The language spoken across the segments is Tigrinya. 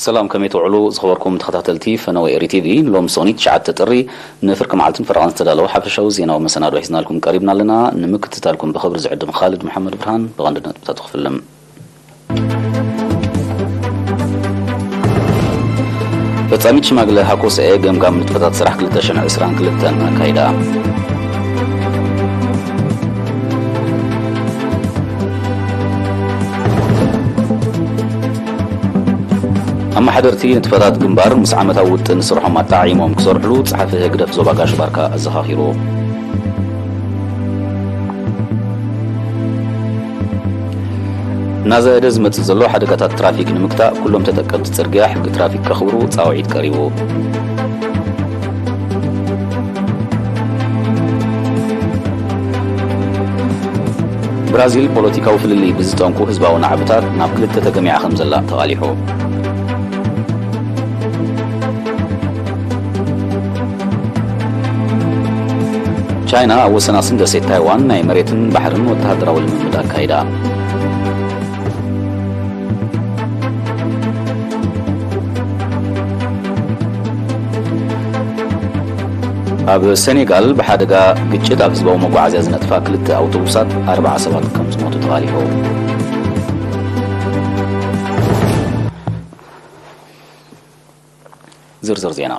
ሰላም፣ ከመይ ትውዕሉ ዝኸበርኩም ተኸታተልቲ ፈነወ ኤሪ ቲቪ? ሎሚ ሰኑይ ትሽዓተ ጥሪ ንፍርቂ መዓልትን ፈረቓን ዝተዳለወ ሓፈሻዊ ዜናዊ መሰናዶ ሒዝናልኩም ቀሪብና ኣለና። ንምክትታልኩም ብኽብሪ ዝዕድም ኻልድ መሓመድ ብርሃን። ብቐንዲ ነጥብታቱ ክፍልም። ፈጻሚት ሽማግለ ሃኮሰኤ ገምጋም ንጥፈታት ስራሕ ክልተ ሽሕን ዕስራን ክልተን ኣካይዳ። ኣመሓደርቲ ንጥፈታት ግንባር ምስ ዓመታዊ ውጥን ስርሖም ኣጣዒሞም ክሰርሕሉ ጸሓፊ ህግደፍ ዞባ ጋሽ ባርካ ኣዘኻኺሩ። እናዘየደ ዝመጽእ ዘሎ ሓደጋታት ትራፊክ ንምግታእ ኩሎም ተጠቀምቲ ጽርግያ ሕጊ ትራፊክ ከኽብሩ ጻውዒት ቀሪቡ። ብራዚል ፖለቲካዊ ፍልልይ ብዝጠንቁ ህዝባዊ ናዕብታት ናብ ክልተ ተገሚዓ ከም ዘላ ተቓሊሑ። ቻይና ኣብ ወሰናስን ደሴት ታይዋን ናይ መሬትን ባሕርን ወተሃደራዊ ልምምድ ኣካይዳ። ኣብ ሰኔጋል ብሓደጋ ግጭት ኣብ ህዝባዊ መጓዓዝያ ዝነጥፋ ክልተ ኣውቶቡሳት ኣርብዓ ሰባት ከም ዝሞቱ ተቓሊሑ። ዝርዝር ዜና።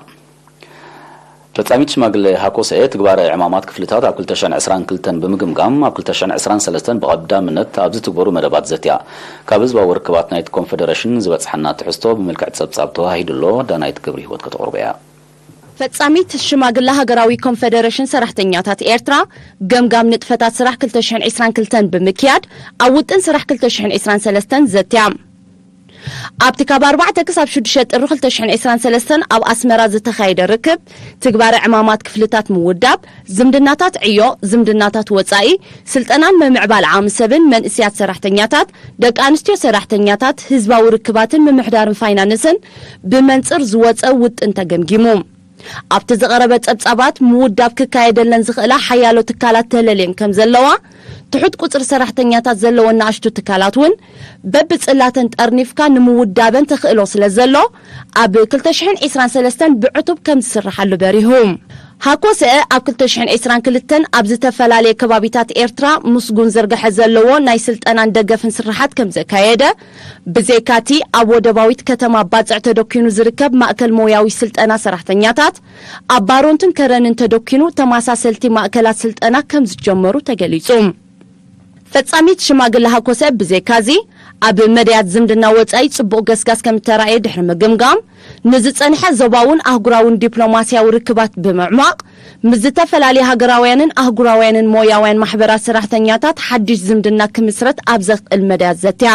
ፈጻሚት ሽማግለ ሃኮሰኤ ትግባረ ዕማማት ክፍልታት ኣብ ክልተ ሽሕን ዕስራን ክልተን ብምግምጋም፣ ኣብ ክልተ ሽሕን ዕስራን ሰለስተን ብቐዳምነት ኣብ ዝትግበሩ መደባት ዘትያ። ካብ ህዝባዊ ርክባት ናይቲ ኮንፈደረሽን ዝበጽሓና ትሕዝቶ ብምልክዕ ጸብጻብ ተዋሂዱ ኣሎ። ዳናይት ገብረ ህይወት ከተቕርቦ እያ። ፈጻሚት ሽማግለ ሃገራዊ ኮንፈደረሽን ሰራሕተኛታት ኤርትራ፣ ገምጋም ንጥፈታት ስራሕ ክልተ ሽሕን ዕስራን ክልተን ብምክያድ፣ ኣብ ውጥን ስራሕ ክልተ ሽሕን ዕስራን ሰለስተን ዘትያ። ኣብቲ ካብ ኣርባዕተ ክሳብ ሽዱሽተ ጥሪ ክልተ ሽሕን ዕስራን ሰለስተን ኣብ ኣስመራ ዝተኻየደ ርክብ፣ ትግባረ ዕማማት ክፍልታት ምውዳብ፣ ዝምድናታት ዕዮ፣ ዝምድናታት ወጻኢ፣ ስልጠናን ምምዕባል ዓቕሚ ሰብን መንእስያት ሰራሕተኛታት፣ ደቂ ኣንስትዮ ሰራሕተኛታት፣ ህዝባዊ ርክባትን ምምሕዳርን ፋይናንስን ብመንጽር ዝወጸ ውጥን ተገምጊሙ። ኣብቲ ዝቐረበ ጸብጻባት፣ ምውዳብ ክካየደለን ዝኽእላ ሓያሎ ትካላት ተለልየን ከም ዘለዋ፣ ትሑት ቁጽሪ ሰራሕተኛታት ዘለወን ንኣሽቱ ትካላት እውን በብጽላተን ጠርኒፍካ ንምውዳበን ተኽእሎ ስለ ዘሎ፣ ኣብ ክልተ ሽሕን ዕስራን ሰለስተን ብዕቱብ ከም ዝስርሓሉ በሪሁ። ሃኮሰ ኣብ ክልተ ሽሕን ዕስራን ክልተን ኣብ ዝተፈላለየ ከባቢታት ኤርትራ ምስጉን ዝርግሐ ዘለዎ ናይ ስልጠናን ደገፍን ስርሓት ከም ዘካየደ፣ ብዘይካቲ ኣብ ወደባዊት ከተማ ባጽዕ ተደኪኑ ዝርከብ ማእከል ሞያዊ ስልጠና ሰራሕተኛታት፣ ኣብ ባሮንትን ከረንን ተደኪኑ ተመሳሰልቲ ማእከላት ስልጠና ከም ዝጀመሩ ተገሊጹ። ፈጻሚት ሽማግለ ሃኮሰ ብዘይካዚ፣ ኣብ መድያት ዝምድና ወጻኢ ጽቡቕ ገስጋስ ከም እተራእየ ድሕሪ ምግምጋም፣ ንዝጸንሐ ዞባውን ኣህጉራውን ዲፕሎማስያዊ ርክባት ብምዕሟቕ፣ ምስ ዝተፈላለየ ሃገራውያንን ኣህጉራውያንን ሞያውያን ማሕበራት ሰራሕተኛታት ሓድሽ ዝምድና ክምስረት ኣብ ዘኽእል መድያት ዘትያ።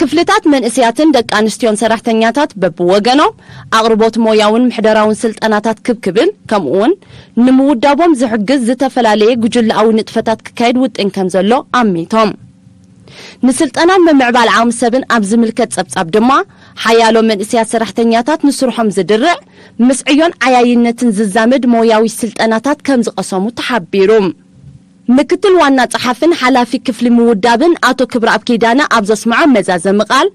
ክፍልታት መንእስያትን ደቂ ኣንስትዮን ሰራሕተኛታት በብወገኖም፣ ኣቕርቦት ሞያውን ምሕደራውን ስልጠናታት ክብ ክብል፣ ከምኡውን ንምውዳቦም ዝሕግዝ ዝተፈላለየ ጉጅለኣዊ ንጥፈታት ክካየድ ውጥን ከም ዘሎ ኣሚቶም። ንስልጠናን ምምዕባል ዓቕሚ ሰብን ኣብ ዝምልከት ጸብጻብ ድማ፣ ሓያሎ መንእስያት ሰራሕተኛታት ንስርሖም ዝድርዕ፣ ምስ ዕዮን ዓያይነትን ዝዛመድ ሞያዊ ስልጠናታት ከም ዝቐሰሙ ተሓቢሩ። ምክትል ዋና ጸሓፍን ሓላፊ ክፍሊ ምውዳብን ኣቶ ክብረኣብ ኪዳነ ኣብ ዘስምዖ መዛዘሚ ቃል፣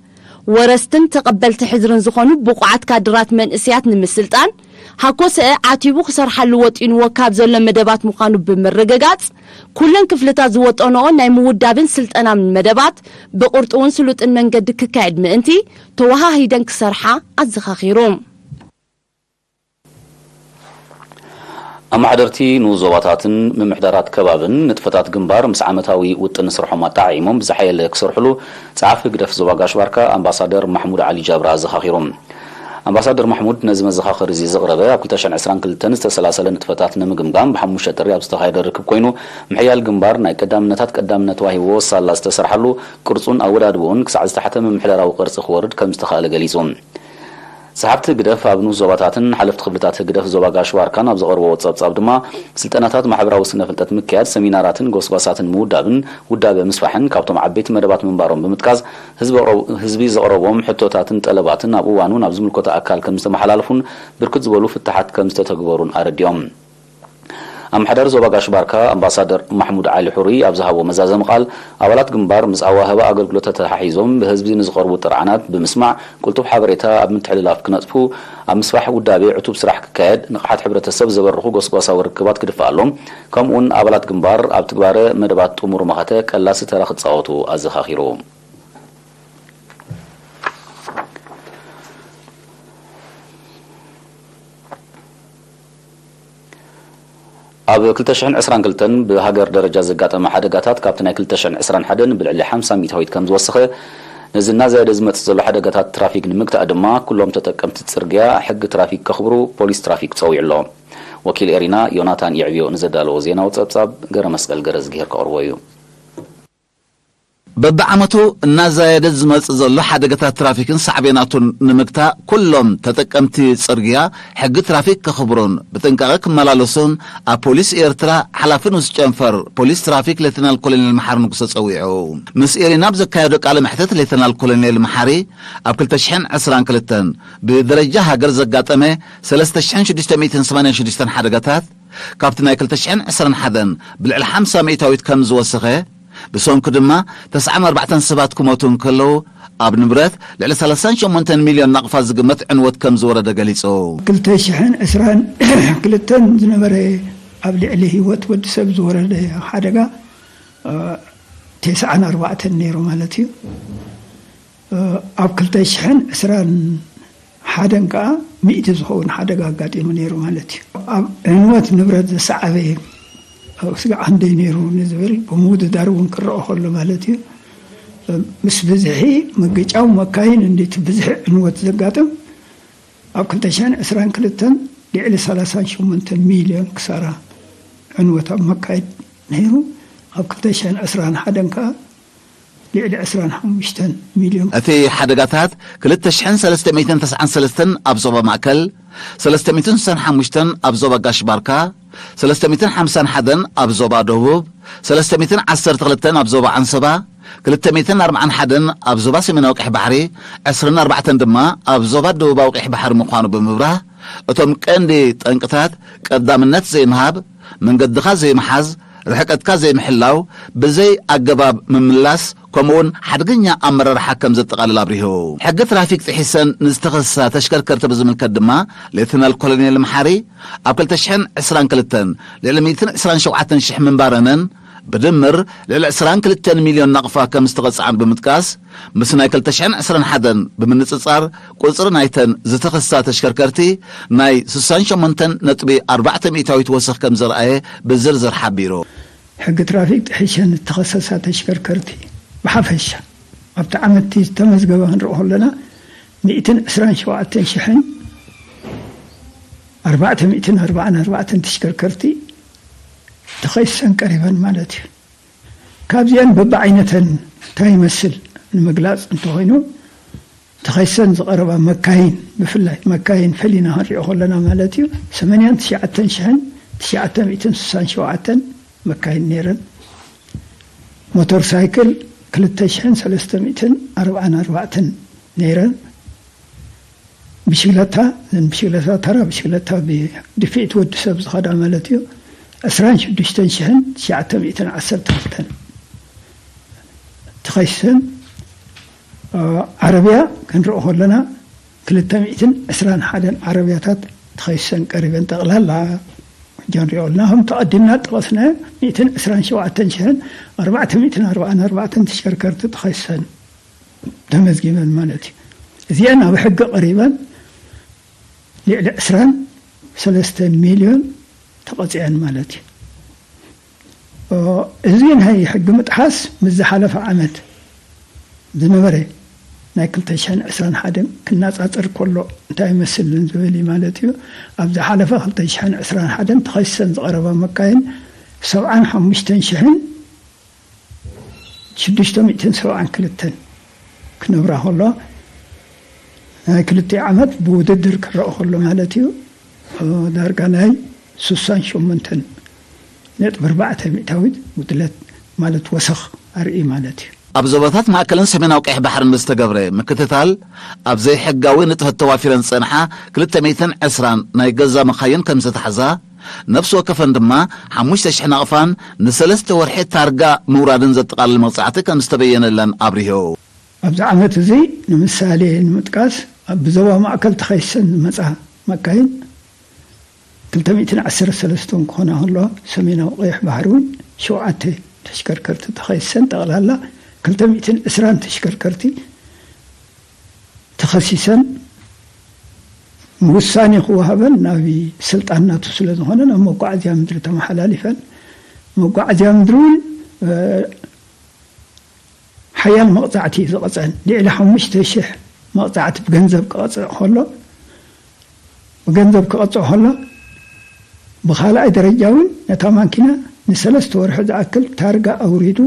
ወረስትን ተቐበልቲ ሕድርን ዝኾኑ ብቑዓት ካድራት መንእስያት ንምስልጣን፣ ሃኮሰ ዓቲቡ ክሰርሓሉ ወጢንዎ ካብ ዘሎ መደባት ምዃኑ ብምርግጋጽ፣ ኩለን ክፍልታት ዝወጠንኦ ናይ ምውዳብን ስልጠናን መደባት ብቕርጡውን ስሉጥን መንገዲ ክካየድ ምእንቲ ተወሃሂደን ክሰርሓ ኣዘኻኺሩ። ኣመሓደርቲ ንኡስ ዞባታትን ምምሕዳራት ከባብን ንጥፈታት ግንባር ምስ ዓመታዊ ውጥን ስርሖም ኣጣዒሞም ብዝሓየለ ክሰርሕሉ ጸሓፊ ህግደፍ ዞባ ጋሽ ባርካ ኣምባሳደር ማሕሙድ ዓሊ ጃብራ ኣዘኻኺሮም። ኣምባሳደር ማሕሙድ ነዚ መዘኻኸሪ እዚ ዘቕረበ፣ ኣብ ክልተ ሽሕን ዕስራን ክልተን ዝተሰላሰለ ንጥፈታት ንምግምጋም ብሓሙሽተ ጥሪ ኣብ ዝተኻየደ ርክብ ኮይኑ፣ ምሕያል ግንባር ናይ ቀዳምነታት ቀዳምነት ተዋሂብዎ ሳላ ዝተሰርሓሉ፣ ቅርጹን ኣወዳድብኡን ክሳዕ ዝተሓተ ምምሕዳራዊ ቅርጺ ክወርድ ከም ዝተኻእለ ገሊጹ። ጸሓፍቲ ህግደፍ ኣብ ንኡስ ዞባታትን ሓለፍቲ ክፍልታት ህግደፍ ዞባ ጋሽ ባርካን ኣብ ዘቕርብዎ ጸብጻብ ድማ፣ ስልጠናታት ማሕበራዊ ስነ ፍልጠት ምክያድ፣ ሰሚናራትን ጎስጓሳትን ምውዳብን ውዳበ ምስፋሕን ካብቶም ዓበይቲ መደባት ምንባሮም ብምጥቃስ፣ ህዝቢ ኣቕረቡ-፣ ህዝቢ ዘቕረቦም ሕቶታትን ጠለባትን ኣብ እዋኑ ናብ ዝምልከቶ ኣካል ከም ዝተመሓላለፉን ብርክት ዝበሉ ፍታሓት ከም ዝተተግበሩን ኣረዲኦም። ኣምሓዳሪ ዞባ ጋሽ ባርካ ኣምባሳደር ማሕሙድ ዓሊ ሑሪ ኣብ ዝሃቦ መዛዘሚ ቃል፣ ኣባላት ግንባር ምስ ኣዋህባ ኣገልግሎት ተተሓሒዞም ብህዝቢ ንዝቐርቡ ጥርዓናት ብምስማዕ፣ ቅልጡፍ ሓበሬታ ኣብ ምትሕልላፍ ክነጥፉ፣ ኣብ ምስፋሕ ውዳቤ ዕቱብ ስራሕ ክካየድ፣ ንቕሓት ሕብረተሰብ ዘበርኹ ጎስጓሳዊ ርክባት ክድፋኣሎም፣ ከምኡውን ኣባላት ግንባር ኣብ ትግባረ መደባት ጥሙር መኸተ ቀላሲ ተራ ክጻወቱ ኣዘኻኺሩ። ኣብ ክልተ ሽሕን ዕስራን ክልተን ብሃገር ደረጃ ዘጋጠመ ሓደጋታት ካብቲ ናይ ክልተ ሽሕን ዕስራን ሓደን ብልዕሊ ሓምሳ ሚእታዊት ከም ዝወሰኸ፣ ነዚ እናዘየደ ዝመጽእ ዘሎ ሓደጋታት ትራፊክ ንምግታእ ድማ ኩሎም ተጠቀምቲ ጽርግያ ሕጊ ትራፊክ ከኽብሩ ፖሊስ ትራፊክ ጸዊዑ ኣሎ። ወኪል ኤሪና ዮናታን የዕብዮ ንዘዳለዎ ዜናዊ ጸብጻብ ገረ መስቀል ገረ ዝግሄር ከቕርቦ እዩ። በብዓመቱ እናዛየደ ዝመጽእ ዘሎ ሓደጋታት ትራፊክን ሳዕቤናቱን ንምግታእ፣ ኩሎም ተጠቀምቲ ጽርግያ ሕጊ ትራፊክ ከኽብሩን ብጥንቃቐ ክመላለሱን ኣብ ፖሊስ ኤርትራ ሓላፊ ንኡስ ጨንፈር ፖሊስ ትራፊክ ሌተናል ኮሎኔል መሓሪ ንጉሰ ጸዊዑ። ምስ ኤሪና ኣብ ዘካየዶ ቃለ መሕትት ሌተናል ኮሎኔል መሓሪ፣ ኣብ ክልተ ሽሕን ዕስራን ክልተን ብደረጃ ሃገር ዘጋጠመ ሰለስተ ሽሕን ሽዱሽተ ሚእትን ሰማንያን ሽዱሽተን ሓደጋታት፣ ካብቲ ናይ ክልተ ሽሕን ዕስራን ሓደን ብልዕሊ ሓምሳ ሚእታዊት ከም ዝወሰኸ፣ ብሰንኩ ድማ ተስዓን ኣርባዕተን ሰባት ክሞቱ እንከለዉ፣ ኣብ ንብረት ልዕሊ ሰላሳን ሸሞንተን ሚልዮን ናቕፋ ዝግመት ዕንወት ከም ዝወረደ ገሊጹ። ክልተ ሽሕን ዕስራን ክልተን ዝነበረ ኣብ ልዕሊ ህይወት ወዲ ሰብ ዝወረደ ሓደጋ፣ እ፣ ተስዓን ኣርባዕተን ነይሩ ማለት እዩ። እ፣ ኣብ ክልተ ሽሕን ዕስራን ሓደን ከኣ ሚእቲ ዝኸውን ሓደጋ ኣጋጢሙ ነይሩ ማለት እዩ። ኣብ ዕንወት ንብረት ዘሰዓበ፣ እ፣ ስጋዕ ክንደይ ነይሩ ንዝብል ብምውድዳር እውን ክረኦ ከሎ ማለት እዩ። እ፣ ምስ ብዝሒ ምግጫው መካይን እንዴት ብዝሒ ዕንወት ዘጋጥም፣ ኣብ ክልተ ሽሕን ዕስራን ክልተን ልዕሊ ሰላሳን ሸሞንተን ሚልዮን ክሳራ ዕንወት ኣብ መካይን ነይሩ። ኣብ ክልተ ሽሕን ዕስራን ሓደን ከኣ ልዕሊ ዕስራን ሓሙሽተን ሚልዮን። እቲ ሓደጋታት ክልተ ሽሕን ሰለስተ ሚእትን ተስዓን ሰለስተን ኣብ ዞባ ማእከል፣ ሰለስተ ሚእትን ስሳን ሓሙሽተን ኣብ ዞባ ጋሽ ባርካ፣ ሰለስተ ሚእትን ሓምሳን ሓደን ኣብ ዞባ ደቡብ፣ ሰለስተ ሚእትን ዓሰርተ ክልተን ኣብ ዞባ ዓንሰባ፣ ክልተ ሚእትን ኣርባዓን ሓደን ኣብ ዞባ ሰሜናዊ ቀይሕ ባሕሪ፣ ዕስራን ኣርባዕተን ድማ ኣብ ዞባ ደቡባዊ ቀይሕ ባሕሪ ምዃኑ ብምብራህ፣ እቶም ቀንዲ ጠንቅታት ቀዳምነት ዘይምሃብ፣ መንገድኻ ዘይምሓዝ፣ ርሕቀትካ ዘይምሕላው፣ ብዘይ ኣገባብ ምምላስ፣ ከምኡውን ሓደገኛ ኣመራርሓ ከም ዘጠቓልል ኣብሪሁ። ሕጊ ትራፊክ ጥሒሰን ንዝተኸስሳ ተሽከርከርቲ ብዝምልከት ድማ፣ ሌተናል ኮሎኔል መሓሪ፣ ኣብ ክልተ ሽሕን ዕስራን ክልተን ልዕሊ ሚእትን ዕስራን ሸውዓተን ሽሕ ምንባረንን፣ ብድምር ልዕሊ ዕስራን ክልተን ሚልዮን ናቕፋ ከም ዝተቐጽዓን ብምጥቃስ፣ ምስ ናይ ክልተ ሽሕን ዕስራን ሓደን ብምንጽጻር፣ ቁጽሪ ናይተን ዝተኸስሳ ተሽከርከርቲ ናይ ስሳን ሸሞንተን ነጥቢ ኣርባዕተ ሚእታዊት ወሰኽ ከም ዘርኣየ ብዝርዝር ሓቢሩ። ሕጊ ትራፊክ ጥሒሸን ዝተኸሰሳ ተሽከርከርቲ ብሓፈሻ ኣብቲ ዓመት እቲ ዝተመዝገበ ክንርኢ ከለና፣ ሚእትን ዕስራን ሸውዓተን ሽሕን ኣርባዕተ ሚእትን ኣርባዓን ኣርባዕተን ተሽከርከርቲ ተኸሲሰን ቀሪበን ማለት እዩ። ካብዚአን በብዓይነተን እንታይ ይመስል ንምግላጽ እንተኾይኑ፣ ተኸሲሰን ዝቐረባ መካይን፣ ብፍላይ መካይን ፈሊና ክንሪኦ ከለና ማለት እዩ፣ ሰማንያን ትሽዓተን ሽሕን ትሽዓተ ሚእትን ስሳን ሸውዓተን መካይን ነይረን። ሞተር ሳይክል ክልተ ሽሕን ሰለስተ ሚእትን ኣርባዓን ኣርባዕተን ነይረን። ብሽግለታ፣ እዘን ብሽግለታ፣ ተራ ብሽግለታ ብድፍኢት ወዲ ሰብ ዝኸዳ ማለት እዩ፣ ዕስራን ሽዱሽተን ሽሕን ትሽዓተ ሚእትን ዓሰርተ ክልተን ተኸሲሰን። እ፣ ዓረብያ ክንርኢ ከለና፣ ክልተ ሚእትን ዕስራን ሓደን ዓረብያታት ተኸሲሰን ቀሪበን። ጠቕላላ ሕጂ ንሪኦ ኣለና። ከም ተቐዲምና ጠቐስናዮ፣ ሚእትን ዕስራን ሸውዓተን ሽሕን ኣርባዕተ ሚእትን ኣርባዓን ኣርባዕተን ተሽከርከርቲ ተኸሲሰን ተመዝጊበን ማለት እዩ። እዚአን ኣብ ሕጊ ቀሪበን ልዕሊ ዕስራን ሰለስተ ሚልዮን ተቐጺዐን ማለት እዩ። እ፣ እዚ ናይ ሕጊ ምጥሓስ ምስ ዝሓለፈ ዓመት ዝነበረ ናይ ክልተ ሽሕን ዕስራን ሓደን ክነጻጸር ከሎ እንታይ ይመስል ዝብል እዩ ማለት እዩ። ኣብ ዝሓለፈ ክልተ ሽሕን ዕስራን ሓደን ተኸሲሰን ዝቐረባ መካይን ሰብዓን ሓሙሽተን ሽሕን ሽዱሽተ ሚእትን ሰብዓን ክልተን ክነብራ ከሎ፣ ናይ ክልቲኡ ዓመት ብውድድር ክረአ ከሎ ማለት እዩ፣ እ፣ ዳርጋ ናይ ስሳን ሸሞንተን ነጥቢ ኣርባዕተ ሚእታዊት ጉድለት ማለት ወሰኽ ኣርኢ ማለት እዩ። ኣብ ዞባታት ማእከልን ሰሜናዊ ቀይሕ ባሕርን ብዝተገብረ ምክትታል፣ ኣብ ዘይሕጋዊ ንጥፈት ተዋፊረን ዝጸንሓ ክልተ ሚእትን ዕስራን ናይ ገዛ መኻይን ከም ዝተሓዛ፣ ነፍሲ ወከፈን ድማ ሓሙሽተ ሽሕ ናቕፋን ንሰለስተ ወርሒ ታርጋ ምውራድን ዘጠቓልል መቕጻዕቲ ከም ዝተበየነለን ኣብሪሁ። ኣብዚ ዓመት እዚ ንምሳሌ ንምጥቃስ፣ ኣብ ብዞባ ማእከል ተኸይሰን ዝመጻ መካይን ክልተ ሚእትን ዓሰርተ ሰለስተን ክኾና ከለዋ፣ ሰሜናዊ ቀይሕ ባሕሪ እውን ሸውዓተ ተሽከርከርቲ ተኸይሰን፣ ጠቕላላ ክልተ ሚእትን ዕስራን ተሽከርከርቲ ተኸሲሰን፣ ንውሳኔ ክወሃበን ናብ ስልጣን ናቱ ስለ ዝኾነ፣ ናብ መጓዓዝያ ምድሪ ተመሓላሊፈን። መጓዓዝያ ምድሪ እውን፣ እ፣ ሓያል መቕጻዕቲ እዩ ዝቐጸን። ልዕሊ ሓሙሽተ ሽሕ መቕጻዕቲ ብገንዘብ ክቐጽዕ ከሎ፣ ብገንዘብ ክቐጽዕ ከሎ፣ ብኻልኣይ ደረጃ እውን ነታ ማኪና ንሰለስተ ወርሒ ዝኣክል ታርጋ ኣውሪዱ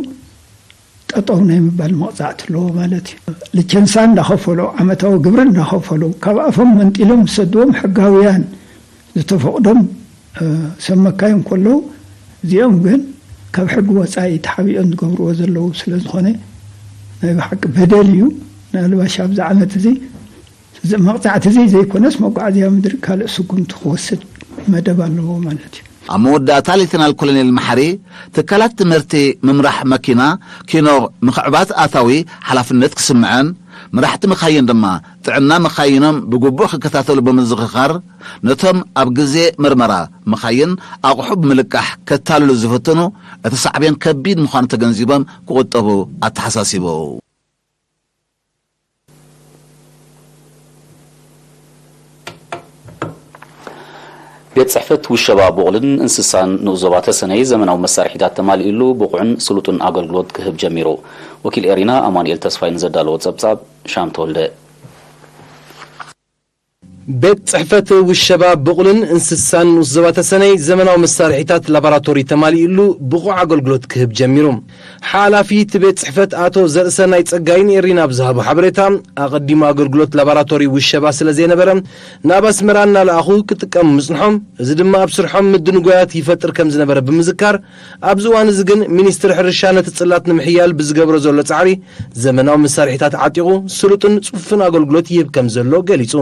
ጠጠው ናይ ምባል መቕጻዕቲ ኣለዎ ማለት እዩ። ልቸንሳ እንዳኸፈሉ፣ ዓመታዊ ግብሪ እንዳኸፈሉ፣ ካብ ኣፎም መንጢሎም ዝሰድዎም ሕጋውያን ዝተፈቕዶም፣ እ፣ ሰብ መካይን ከለዉ፣ እዚኦም ግን ካብ ሕጊ ወጻኢ ተሓቢኦም ዝገብርዎ ዘለዉ ስለ ዝኾነ፣ ናይ ብሓቂ በደል እዩ። ምናልባሽ ኣብዚ ዓመት እዚ፣ እዚ መቕጻዕቲ እዚ ዘይኮነስ፣ መጓዓዝያ ምድሪ ካልእ ስጉምቲ ክወስድ መደብ ኣለዎ ማለት እዩ። ኣብ መወዳእታ ሌተናል ኮሎኔል መሓሪ፣ ትካላት ትምህርቲ፣ ምምራሕ መኪና፣ ኪኖ፣ ምኽዕባት ኣታዊ ሓላፍነት ክስምዐን፣ መራሕቲ መኻይን ድማ ጥዕና መኻይኖም ብግቡእ ክከታተሉ ብምዝኽኻር፣ ነቶም ኣብ ግዜ ምርመራ መኻይን ኣቑሑ ብምልቃሕ ከታልሉ ዝፍትኑ፣ እቲ ሳዕቤን ከቢድ ምዃኑ ተገንዚቦም ክቑጠቡ ኣተሓሳሲቡ። ቤት ጽሕፈት ውሸባ ቡቕልን እንስሳን ንኡስ ዞባ ተሰነይ ዘመናዊ መሳርሒታት ተማሊኡሉ ብቑዕን ስሉጥን ኣገልግሎት ክህብ ጀሚሩ። ወኪል ኤሪና ኣማኑኤል ተስፋይ ንዘዳለዎ ጸብጻብ ሻም ተወልደ። ቤት ጽሕፈት ውሸባ ቡቕልን እንስሳን ንኡስ ዞባ ተሰነይ ዘመናዊ መሳርሒታት ላቦራቶሪ ተማሊኡሉ ብቑዕ ኣገልግሎት ክህብ ጀሚሩ። ሓላፊ እቲ ቤት ጽሕፈት ኣቶ ዘርእሰናይ ጸጋይ ንኤሪና ብዝሃቦ ሓበሬታ፣ ኣቐዲሙ ኣገልግሎት ላቦራቶሪ ውሸባ ስለ ዘይነበረ፣ ናብ ኣስመራ እናለኣኹ ክጥቀሙ ምጽንሖም፣ እዚ ድማ ኣብ ስርሖም ምድንጓያት ይፈጥር ከም ዝነበረ ብምዝካር፣ ኣብዚ እዋን እዚ ግን ሚኒስትሪ ሕርሻ ነቲ ጽላት ንምሕያል ብዝገብሮ ዘሎ ጻዕሪ፣ ዘመናዊ መሳርሒታት ዓጢቑ፣ ስሉጥን ጽፉፍን ኣገልግሎት ይህብ ከም ዘሎ ገሊጹ።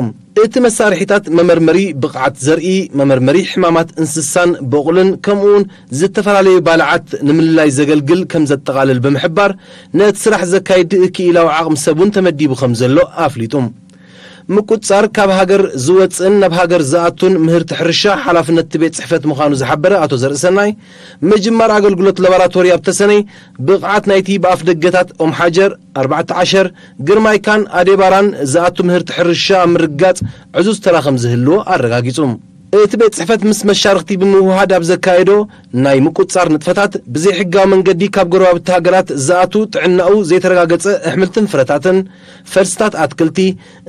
እቲ መሳርሒታት መመርመሪ ብቕዓት ዘርኢ፣ መመርመሪ ሕማማት እንስሳን በቑልን፣ ከምኡውን ዝተፈላለዩ ባልዓት ንምልላይ ዘገልግል ከም ዘጠቓልል ብምሕባር፣ ነቲ ስራሕ ዘካይድ ክኢላዊ ዓቕሚ ሰብ እውን ተመዲቡ ከም ዘሎ ኣፍሊጡ። ምቁጽጻር ካብ ሃገር ዝወጽእን ናብ ሃገር ዝኣቱን ምህርቲ ሕርሻ ሓላፍነት እቲ ቤት ጽሕፈት ምዃኑ ዝሓበረ ኣቶ ዘርእሰናይ፣ ምጅማር ኣገልግሎት ላቦራቶሪ ኣብ ተሰነይ ብቕዓት ናይቲ ብኣፍ ደገታት ኦም ሓጀር፣ ኣርባዕተ ዓሸር፣ ግርማይካን ኣዴባራን ዝኣቱ ምህርቲ ሕርሻ ኣብ ምርግጋጽ ዕዙዝ ተራ ከም ዝህልዎ ኣረጋጊጹ። እቲ ቤት ጽሕፈት ምስ መሻርኽቲ ብምውህሃድ ኣብ ዘካየዶ ናይ ምቁጽጻር ንጥፈታት፣ ብዘይሕጋዊ መንገዲ ካብ ጎረባብቲ ሃገራት ዝኣቱ ጥዕናኡ ዘይተረጋገጸ ኣሕምልትን ፍረታትን፣ ፈልስታት ኣትክልቲ፣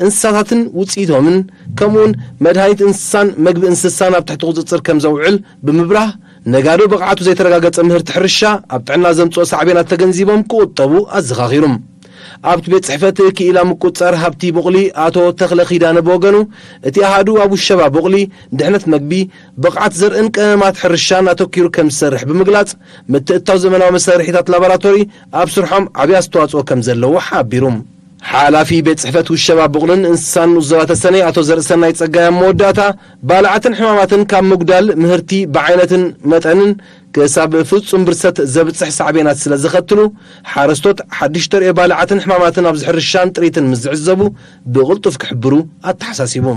እንስሳታትን ውጽኢቶምን፣ ከምኡውን መድሃኒት እንስሳን መግቢ እንስሳን ኣብ ትሕቲ ቁጽጽር ከም ዘውዕል ብምብራህ፣ ነጋዶ ብቕዓቱ ዘይተረጋገጸ ምህርቲ ሕርሻ ኣብ ጥዕና ዘምጽኦ ሳዕቤናት ተገንዚቦም ክቑጠቡ ኣዘኻኺሩ። ኣብቲ ቤት ጽሕፈት ክኢላ ምቁጽጻር ሃብቲ ቡቕሊ ኣቶ ተኽለ ኪዳነ ብወገኑ፣ እቲ ኣሃዱ ኣብ ውሸባ ቡቕሊ፣ ድሕነት መግቢ፣ ብቕዓት ዘርእን ቀመማት ሕርሻን ኣተኲሩ ከም ዝሰርሕ ብምግላጽ፣ ምትእትታው ዘመናዊ መሳርሒታት ላቦራቶሪ ኣብ ስርሖም ዓቢ ኣስተዋጽኦ ከም ዘለዎ ሓቢሩ። ሓላፊ ቤት ጽሕፈት ውሸባ ቡቕልን እንስሳን ንኡስ ዞባ ተሰነይ ኣቶ ዘርእሰናይ ጸጋይ ኣብ መወዳእታ፣ ባልዓትን ሕማማትን ካብ ምጉዳል ምህርቲ ብዓይነትን መጠንን ክሳብ ፍጹም ብርሰት ዘብጽሕ ሳዕቤናት ስለ ዘኸትሉ፣ ሓረስቶት ሓድሽ ተርእዮ ባልዓትን ሕማማትን ኣብዚ ሕርሻን ጥሪትን ምስ ዝዕዘቡ ብቕልጡፍ ክሕብሩ ኣተሓሳሲቡ።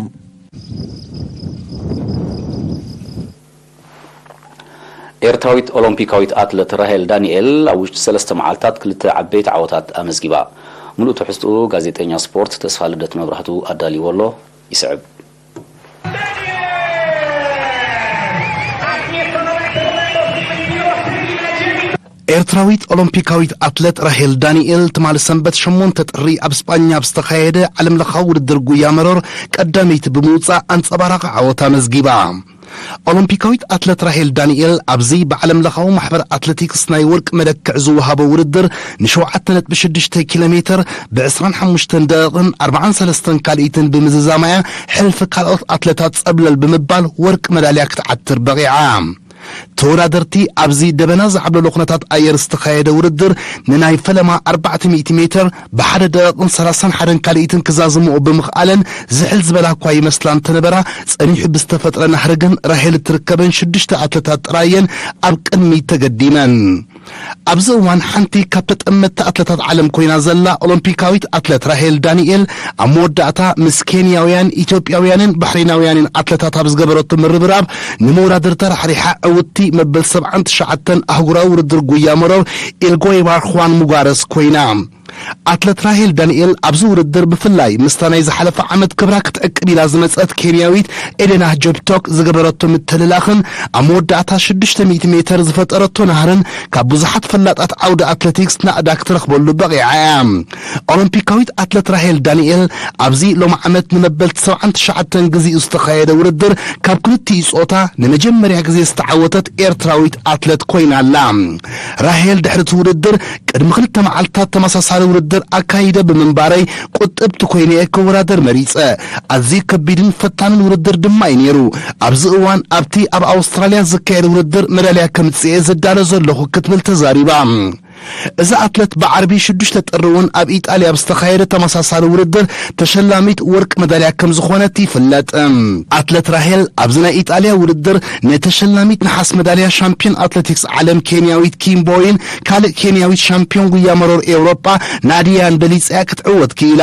ኤርትራዊት ኦሎምፒካዊት ኣትለት ራሄል ዳንኤል ኣብ ውሽጢ ሰለስተ መዓልታት ክልተ ዓበይቲ ዓወታት ኣመዝጊባ። ምሉእ ትሕዝትኡ ጋዜጠኛ ስፖርት ተስፋ ልደት መብራህቱ ኣዳልይዎ ኣሎ፣ ይስዕብ። ኤርትራዊት ኦሎምፒካዊት ኣትለት ራሄል ዳንኤል ትማሊ ሰንበት ሸሞንተ ጥሪ ኣብ ስጳኛ ኣብ ዝተኻየደ ዓለምለኻዊ ውድድር ጉያ መሮር ቀዳመይቲ ብምውጻእ ኣንጸባራቒ ዓወት ኣመዝጊባ። ኦሎምፒካዊት ኣትለት ራሄል ዳንኤል ኣብዚ ብዓለምለኻዊ ማሕበር ኣትሌቲክስ ናይ ወርቂ መለክዕ ዝወሃቦ ውድድር ንሸውዓተ ነጥቢ ሽዱሽተ ኪሎ ሜትር ብ ዕስራን ሓሙሽተን ደቂቕን ኣርባዓን ሰለስተን ካልኢትን ብምዝዛማ እያ ሕልፊ ካልኦት ኣትለታት ጸብለል ብምባል ወርቂ መዳልያ ክትዓትር በቒዓ። ተወዳደርቲ ኣብዚ ደበና ዝዓብለሎ ኩነታት ኣየር ዝተኻየደ ውድድር ንናይ ፈለማ ኣርባዕተ ሚእቲ ሜትር ብሓደ ደቂቕን ሰላሳን ሓደን ካልኢትን ክዛዝምኦ ብምኽኣለን ዝሕል ዝበላ እኳ ይመስላ እንተነበራ፣ ጸኒሑ ብዝተፈጥረ ናህሪ ግን ራሄል እትርከበን ሽዱሽተ ኣትለታት ጥራየን ኣብ ቅድሚት ተገዲመን። ኣብዚ እዋን ሓንቲ ካብ ተጠመትቲ ኣትለታት ዓለም ኮይና ዘላ ኦሎምፒካዊት ኣትለት ራሄል ዳንኤል ኣብ መወዳእታ ምስ ኬንያውያን፣ ኢትዮጵያውያንን ባሕሬናውያንን ኣትለታት ኣብ ዝገበረቶ ምርብራብ ንመወዳድርታ ራሕሪሓ ዕውትቲ መበል ሰብዓን ትሽዓተን ኣህጉራዊ ውድድር ጉያ መሮር ኢልጎይባር ኹዋን ሙጋረስ ኮይና። ኣትለት ራሄል ዳንኤል ኣብዚ ውድድር ብፍላይ ምስታ ናይ ዝሓለፈ ዓመት ክብራ ክትዕቅብ ኢላ ዝመጸት ኬንያዊት ኤደና ጆፕቶክ ዝገበረቶ ምትልላኽን ኣብ መወዳእታ ሽዱሽተ ሚእቲ ሜትር ዝፈጠረቶ ናህርን ካብ ብዙሓት ፈላጣት ዓውዲ ኣትሌቲክስ ናእዳ ክትረኽበሉ በቒዓ እያ። ኦሎምፒካዊት ኣትለት ራሄል ዳንኤል ኣብዚ ሎም ዓመት ንመበል ሰብዓን ትሽዓተን ግዜኡ ዝተኻየደ ውድድር ካብ ክልቲኡ ጾታ ንመጀመርያ ግዜ ዝተዓወተት ኤርትራዊት ኣትለት ኮይና ኣላ። ራሄል ድሕሪ እቲ ውድድር ቅድሚ ክልተ መዓልታት ተመሳሳሊ ውድድር ኣካይደ ብምንባረይ ቁጥብቲ ኮይነ እየ ክወዳደር መሪጸ። ኣዝዩ ከቢድን ፈታንን ውድድር ድማ እዩ ነይሩ። ኣብዚ እዋን ኣብቲ ኣብ ኣውስትራልያ ዝካየድ ውድድር መዳልያ ከምጽእ እየ ዝዳሎ ዘለኹ ክትብል ተዛሪባ። እዛ ኣትለት ብዓርቢ ሽዱሽተ ጥሪ እውን ኣብ ኢጣልያ ኣብ ዝተኻየደ ተመሳሳሊ ውድድር ተሸላሚት ወርቂ መዳልያ ከም ዝኾነት ይፍለጥ። ኣትለት ራሄል ኣብዚ ናይ ኢጣልያ ውድድር ንተሸላሚት ነሓስ መዳልያ ሻምፒዮን ኣትሌቲክስ ዓለም ኬንያዊት ኪም ቦይን ካልእ ኬንያዊት ሻምፒዮን ጉያ መሮር ኤውሮጳ ናድያን በሊጻ ክትዕወት ክኢላ።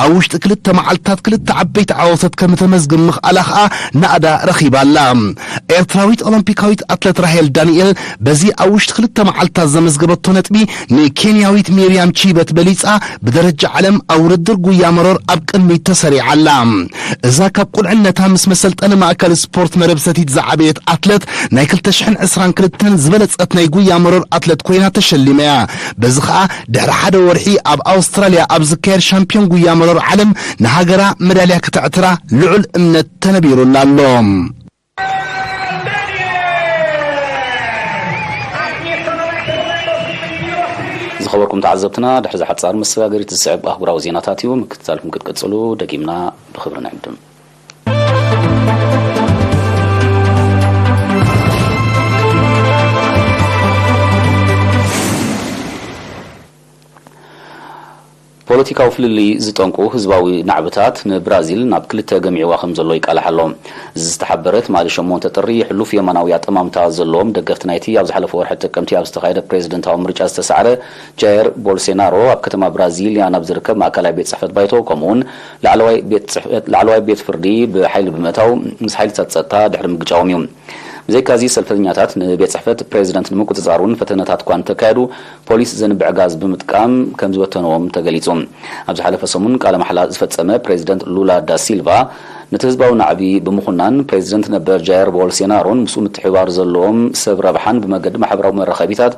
ኣብ ውሽጢ ክልተ መዓልታት ክልተ ዓበይቲ ዓወታት ከም ተመዝግብ ምኽኣላ ኸኣ ናእዳ ረኺባ ኣላ። ኤርትራዊት ኦሎምፒካዊት ኣትለት ራሄል ዳንኤል በዚ ኣብ ውሽጢ ክልተ መዓልታት ዘመዝገበቶ ነጥቢ ንኬንያዊት ሚርያም ቺበት በሊጻ ብደረጃ ዓለም ኣብ ውድድር ጉያ መሮር ኣብ ቅድሚት ተሰሪዓ ኣላ። እዛ ካብ ቁልዕነታ ምስ መሰልጠኒ ማእከል ስፖርት መረብ ሰቲት ዝዓበየት ኣትለት ናይ ክልተ ሽሕን ዕስራን ክልተን ዝበለጸት ናይ ጉያ መሮር ኣትለት ኮይና ተሸሊማ እያ። በዚ ኸኣ ድሕሪ ሓደ ወርሒ ኣብ ኣውስትራልያ ኣብ ዝካየድ ሻምፒዮን ጉያ መሮር ዓለም ንሃገራ መዳልያ ከተዕትራ ልዑል እምነት ተነቢሩላ ኣሎ። ዝኸበርኩም ተዓዘብትና፣ ድሕሪ ዝሓጻር መሰጋገሪት ዝስዕብ ኣህጉራዊ ዜናታት እዩ። ምክትታልኩም ክትቅጽሉ ደጊምና ብኽብሪ ንዕድም። ፖለቲካዊ ፍልልይ ዝጠንቁ ህዝባዊ ናዕብታት ንብራዚል ናብ ክልተ ገሚዕዋ ከም ዘሎ ይቃላሕ ኣሎ። እዚ ዝተሓበረ ትማሊ ሸሞንተ ጥሪ፣ ሕሉፍ የማናዊ ኣጠማምታ ዘለዎም ደገፍቲ ናይቲ ኣብ ዝሓለፈ ወርሒ ጥቅምቲ ኣብ ዝተኻየደ ፕሬዝደንታዊ ምርጫ ዝተሳዕረ ጃየር ቦልሴናሮ ኣብ ከተማ ብራዚልያ ናብ ዝርከብ ማእከላይ ቤት ጽሕፈት ባይቶ፣ ከምኡውን ላዕለዋይ ቤት ጽሕፈት፣ ላዕለዋይ ቤት ፍርዲ ብሓይሊ ብምእታው ምስ ሓይልታት ጸጥታ ድሕሪ ምግጫዎም እዩ። ብዘይካዚ፣ ሰልፈኛታት ንቤት ጽሕፈት ፕሬዝደንት ንምቁጽጻር እውን ፈተነታት እኳ እንተካየዱ፣ ፖሊስ ዘንብዕ ጋዝ ብምጥቃም ከም ዝበተንዎም ተገሊጹ። ኣብ ዝሓለፈ ሰሙን ቃለ ማሕላ ዝፈጸመ ፕሬዝደንት ሉላ ዳ ሲልቫ፣ ነቲ ህዝባዊ ናዕቢ ብምኹናን፣ ፕሬዝደንት ነበር ጃየር ቦልሴናሮን ምስኡ ምትሕብባር ዘለዎም ሰብ ረብሓን ብመገዲ ማሕበራዊ መራኸቢታት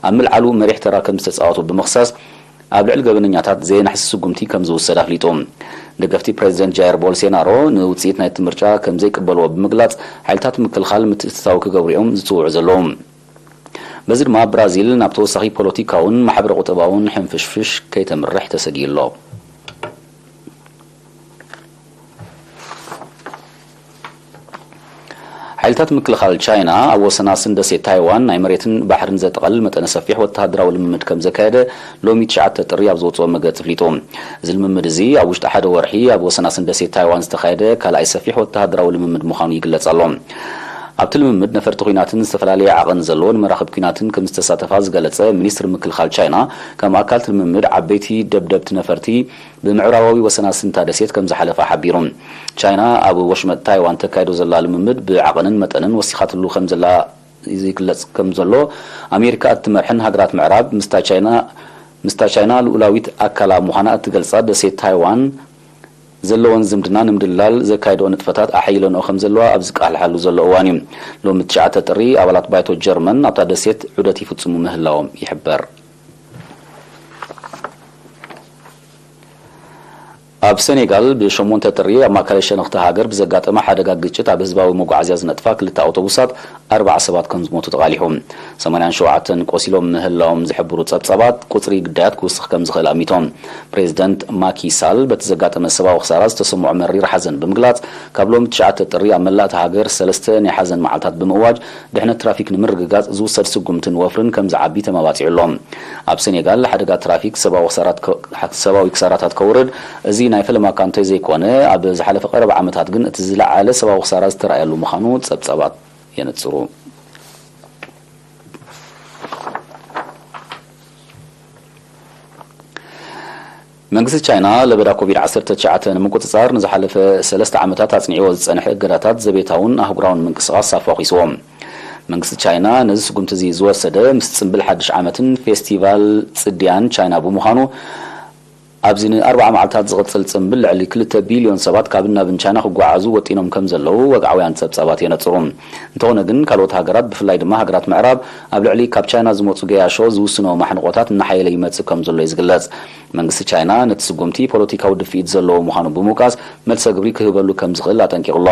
ኣብ ምልዓሉ መሪሕ ተራ ከም ዝተጻወቱ ብምኽሳስ፣ ኣብ ልዕሊ ገበነኛታት ዘየናሕሲ ስጉምቲ ከም ዝውሰድ ኣፍሊጡ። ደገፍቲ ፕሬዝደንት ጃየር ቦልሴናሮ ንውጽኢት ናይቲ ምርጫ ከም ዘይቅበልዎ ብምግላጽ፣ ሓይልታት ምክልኻል ምትእትታው ክገብሩ እዮም ዝጽውዑ ዘለዉ። በዚ ድማ ብራዚል ናብ ተወሳኺ ፖለቲካውን ማሕበረ ቁጠባውን ሕንፍሽፍሽ ከይተምርሕ ተሰጊኡ ኣሎ። ሓይልታት ምክልኻል ቻይና ኣብ ወሰናስን ደሴት ታይዋን ናይ መሬትን ባሕርን ዘጠቓልል መጠነ ሰፊሕ ወተሃደራዊ ልምምድ ከም ዘካየደ ሎሚ ትሽዓተ ጥሪ ኣብ ዘውፅኦ መግለፂ ኣፍሊጡ። እዚ ልምምድ እዚ ኣብ ውሽጢ ሓደ ወርሒ ኣብ ወሰናስን ደሴት ታይዋን ዝተኻየደ ካልኣይ ሰፊሕ ወተሃደራዊ ልምምድ ምዃኑ ይግለጽ ኣሎ። ኣብቲ ልምምድ ነፈርቲ ኲናትን ዝተፈላለየ ዓቐን ዘለዎን መራኽብ ኲናትን ከም ዝተሳተፋ ዝገለጸ ሚኒስትሪ ምክልኻል ቻይና፣ ከም ኣካል እቲ ልምምድ ዓበይቲ ደብደብቲ ነፈርቲ ብምዕራባዊ ወሰናስንታ ደሴት ከም ዝሓለፋ ሓቢሩ። ቻይና ኣብ ወሽመጥ ታይዋን ተካይዶ ዘላ ልምምድ ብዓቐንን መጠንን ወሲኻትሉ ከም ዘላ ይግለጽ ከም ዘሎ፣ ኣሜሪካ እትመርሐን ሃገራት ምዕራብ ምስታ ቻይና፣ ምስታ ቻይና ልኡላዊት ኣካላ ምዃና እትገልጻ ደሴት ታይዋን ዘለወን ዝምድና ንምድልዳል ዘካይድኦ ንጥፈታት ኣሐይለንኦ ከም ዘለዋ ኣብ ዝቃላሓሉ ዘሎ እዋን እዩ። ሎሚ ትሽዓተ ጥሪ ኣባላት ባይቶ ጀርመን ኣብታ ደሴት ዑደት ይፍጽሙ ምህላዎም ይሕበር። ኣብ ሴኔጋል ብሸሞንተ ጥሪ ኣብ ማእከላይ ሸነኽቲ ሃገር ብዘጋጠመ ሓደጋ ግጭት ኣብ ህዝባዊ መጓዓዝያ ዝነጥፋ ክልተ ኣውቶቡሳት ኣርባዓ ሰባት ከም ዝሞቱ ተቓሊሑ። ሰማንያን ሸውዓተን ቆሲሎም ምህላዎም ዝሕብሩ ጸብጻባት፣ ቁጽሪ ግዳያት ክውስኽ ከም ዝኽእል ኣሚቶም። ፕሬዚደንት ማኪ ሳል በቲ ዘጋጠመ ሰብኣዊ ክሳራ ዝተሰምዖ መሪር ሓዘን ብምግላጽ፣ ካብ ሎሚ ትሽዓተ ጥሪ ኣብ መላእ እታ ሃገር ሰለስተ ናይ ሓዘን መዓልታት ብምእዋጅ፣ ድሕነት ትራፊክ ንምርግጋጽ ዝውሰድ ስጉምትን ወፍርን ከም ዝዓቢ ተመባጺዑ ኣሎ። ኣብ ሴኔጋል ሓደጋ ትራፊክ ሰብኣዊ ክሳራት ከ-፣ ሰብኣዊ ክሳራታት ከውርድ፣ እዚ ናይ ፈለማ እኳ እንተዘይኮነ፣ ኣብ ዝሓለፈ ቀረባ ዓመታት ግን እቲ ዝለዓለ ሰብኣዊ ክሳራ ዝተራእየሉ ምዃኑ ጸብጻባት የነጽሩ። መንግስቲ ቻይና ለበዳ ኮቪድ ዓሰርተ ትሽዓተ ንምቁጽጻር ንዝሓለፈ ሰለስተ ዓመታት ኣጽኒዕዎ ዝጸንሐ እገዳታት ዘቤታውን ኣህጉራውን ምንቅስቓስ ኣፋኺስዎ። መንግስቲ ቻይና ነዚ ስጉምቲ እዚ ዝወሰደ ምስ ጽምብል ሓድሽ ዓመትን ፌስቲቫል ጽድያን ቻይና ብምዃኑ፣ ኣብዚ ንኣርባዓ መዓልታት ዝቕጽል ጽምብል ልዕሊ ክልተ ቢልዮን ሰባት ካብን ናብን ቻይና ክጓዓዙ ወጢኖም ከም ዘለዉ ወግዓውያን ጸብጻባት የነጽሩ። እንተኾነ ግን፣ ካልኦት ሃገራት፣ ብፍላይ ድማ ሃገራት ምዕራብ፣ ኣብ ልዕሊ ካብ ቻይና ዝመጹ ገያሾ ዝውስኖ ማሕንቖታት እናሓየለ ይመጽእ ከም ዘሎ እዩ ዝግለጽ። መንግስቲ ቻይና ነቲ ስጉምቲ ፖለቲካዊ ድፍኢት ዘለዎ ምዃኑ ብምውቃስ፣ መልሰ ግብሪ ክህበሉ ከም ዝኽእል ኣጠንቂቑ ኣሎ።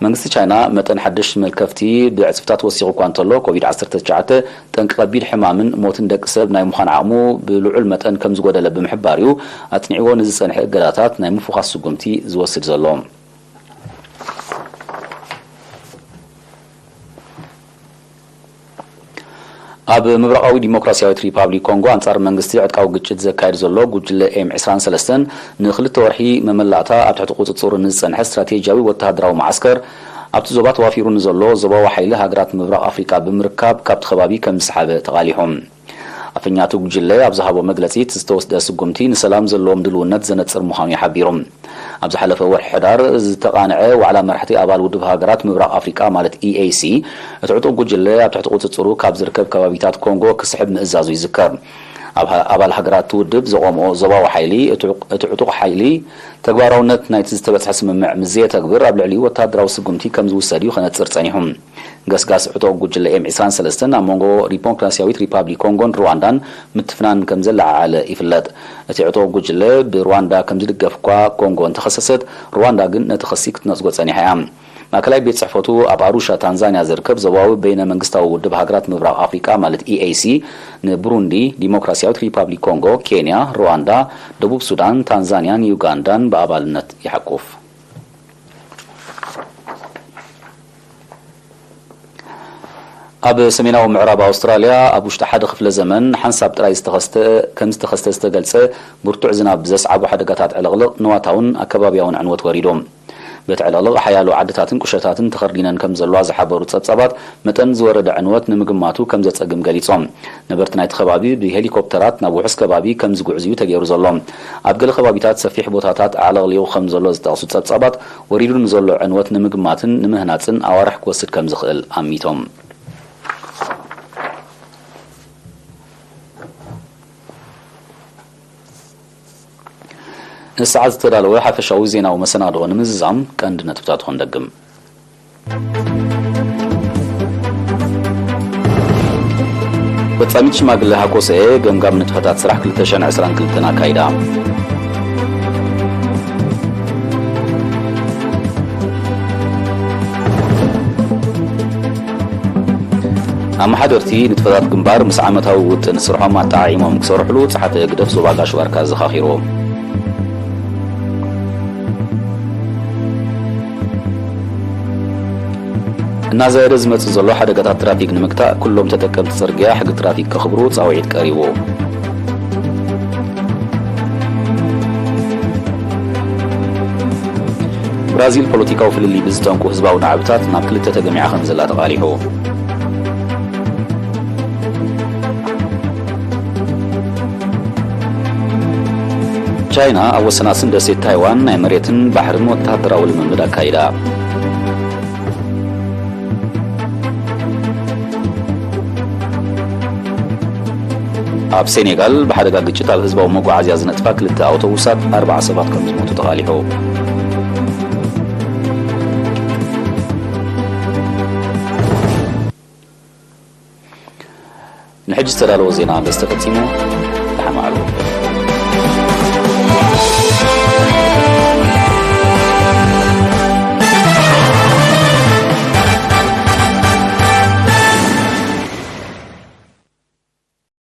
መንግስቲ ቻይና መጠን ሓደሽቲ መልከፍቲ ብዕጽፍታት ወሲኹ እኳ እንተሎ፣ ኮቪድ ዓሰርተ ትሽዓተ ጠንቂ ከቢድ ሕማምን ሞትን ደቂ ሰብ ናይ ምዃን ዓቕሙ ብልዑል መጠን ከም ዝጎደለ ብምሕባር እዩ ኣጽኒዕዎ ንዝጸንሐ እገዳታት ናይ ምፍዃስ ስጉምቲ ዝወስድ ዘሎ። ኣብ ምብራቓዊ ዲሞክራሲያዊት ሪፓብሊክ ኮንጎ፣ ኣንጻር መንግስቲ ዕጥቃዊ ግጭት ዘካየድ ዘሎ ጉጅለ ኤም ዕስራን ሰለስተን ንኽልተ ወርሒ መመላእታ ኣብ ትሕቲ ቁጽጽሩ ንዝጸንሐ ስትራቴጂያዊ ወተሃደራዊ መዓስከር፣ ኣብቲ ዞባ ተዋፊሩ ንዘሎ ዞባዊ ሓይሊ ሃገራት ምብራቕ ኣፍሪቃ ብምርካብ፣ ካብቲ ከባቢ ከም ዝሰሓበ ተቓሊሑ። ኣፈኛቱ ጉጅለ ኣብ ዝሃቦ መግለጺ፣ እቲ ዝተወስደ ስጉምቲ ንሰላም ዘለዎም ድልውነት ዘነጽር ምዃኑ እዩ ሓቢሩ። ኣብ ዝሓለፈ ወርሒ ሕዳር ዝተቓንዐ ዋዕላ መራሕቲ ኣባል ውድብ ሃገራት ምብራቕ ኣፍሪቃ፣ ማለት ኢኤሲ፣ እቲ ዕጡቕ ጉጅለ ኣብ ትሕቲ ቁጽጽሩ ካብ ዝርከብ ከባቢታት ኮንጎ ክስሕብ ምእዛዙ ይዝከር። ኣብ ሃ-፣ ኣባል ሃገራት ውድብ ዘቖምኦ ዞባዊ ሓይሊ፣ እቲ ዕጡቕ፣ እቲ ዕጡቕ ሓይሊ ተግባራውነት ናይቲ ዝተበጽሐ ስምምዕ ምስ ዘየተግብር፣ ኣብ ልዕሊኡ ወተሃደራዊ ስጉምቲ ከም ዝውሰድ እዩ ከነጽር ጸኒሑ። ገስጋስ ዕጡቕ ጉጅለ ኤም ዕስራን ሰለስተን ኣብ መንጎ ዲሞክራሲያዊት ሪፓብሊክ ኮንጎን ሩዋንዳን ምትፍናን ከም ዘለዓዓለ ይፍለጥ። እቲ ዕጡቕ ጉጅለ ብሩዋንዳ ከም ዝድገፍ እኳ ኮንጎ እንተኸሰሰት፣ ሩዋንዳ ግን ነቲ ክሲ ክትነጽጎ ጸኒሓ እያ። ማእከላይ ቤት ጽሕፈቱ ኣብ ኣሩሻ፣ ታንዛንያ ዝርከብ ዞባዊ በይነ መንግስታዊ ውድብ ሃገራት ምብራቕ ኣፍሪቃ፣ ማለት ኢኤሲ፣ ንብሩንዲ፣ ዲሞክራሲያዊት ሪፓብሊክ ኮንጎ፣ ኬንያ፣ ሩዋንዳ፣ ደቡብ ሱዳን፣ ታንዛንያን ዩጋንዳን ብኣባልነት ይሓቁፍ። ኣብ ሰሜናዊ ምዕራብ ኣውስትራልያ ኣብ ውሽጢ ሓደ ክፍለ ዘመን ሓንሳብ ጥራይ ዝተኸስተ፣ ከም ዝተኸስተ ዝተገልጸ ብርቱዕ ዝናብ ዘስዓቦ ሓደጋታት ዕልቕልቕ ንዋታውን ኣከባብያውን ዕንወት ወሪዱ። በቲ ዕልቕልቕ ሓያሎ ዓድታትን ቁሸታትን ተኸርዲነን ከም ዘለዋ ዝሓበሩ ጸብጻባት፣ መጠን ዝወረደ ዕንወት ንምግማቱ ከም ዘጸግም ገሊጾም። ነበርቲ ናይቲ ከባቢ ብሄሊኮፕተራት ናብ ውሑስ ከባቢ ከም ዝጉዕዙ እዩ ተገይሩ ዘሎ። ኣብ ገለ ከባቢታት ሰፊሕ ቦታታት ኣዕለቕሊቑ ከም ዘሎ ዝጠቕሱ ጸብጻባት፣ ወሪዱ ንዘሎ ዕንወት ንምግማትን ንምህናጽን ኣዋርሕ ክወስድ ከም ዝኽእል ኣሚቶም። ንሰዓት ዝተዳለወ ሓፈሻዊ ዜናዊ መሰናድኦ ንምዝዛም ቀንዲ ነጥብታት ክንደግም። ፈጻሚት ሽማግለ ሃኮሰኤ ገምጋም ንጥፈታት ስራሕ ክልተ ሽሕን ዕስራን ክልተን ኣካይዳ። ኣመሓደርቲ ንጥፈታት ግንባር ምስ ዓመታዊ ውጥን ስርሖም ኣጠዓዒሞም ክሰርሕሉ ጸሓፊ ህግደፍ ዞባ ጋሽ ባርካ ኣዘኻኺሩ። እናዛየደ ዝመጽእ ዘሎ ሓደጋታት ትራፊክ ንምግታእ፣ ኩሎም ተጠቀምቲ ጽርግያ ሕጊ ትራፊክ ከኽብሩ ጻውዒት ቀሪቡ። ብራዚል ፖለቲካዊ ፍልልይ ብዝጠንቁ ህዝባዊ ናዕብታት ናብ ክልተ ተገሚዓ ከም ዘላ ተቓሊሑ። ቻይና ኣብ ወሰናስን ደሴት ታይዋን ናይ መሬትን ባሕርን ወተሃደራዊ ልምምድ ኣካይዳ። ኣብ ሴኔጋል ብሓደጋ ግጭት ኣብ ህዝባዊ መጓዓዝያ ዝነጥፋ ክልተ ኣውቶቡሳት ኣርባዓ ሰባት ከም ዝሞቱ ተቓሊሑ። ንሕጂ ዝተዳለወ ዜና በዚ ተፈጺሙ። ደሓን ዋዕሉ።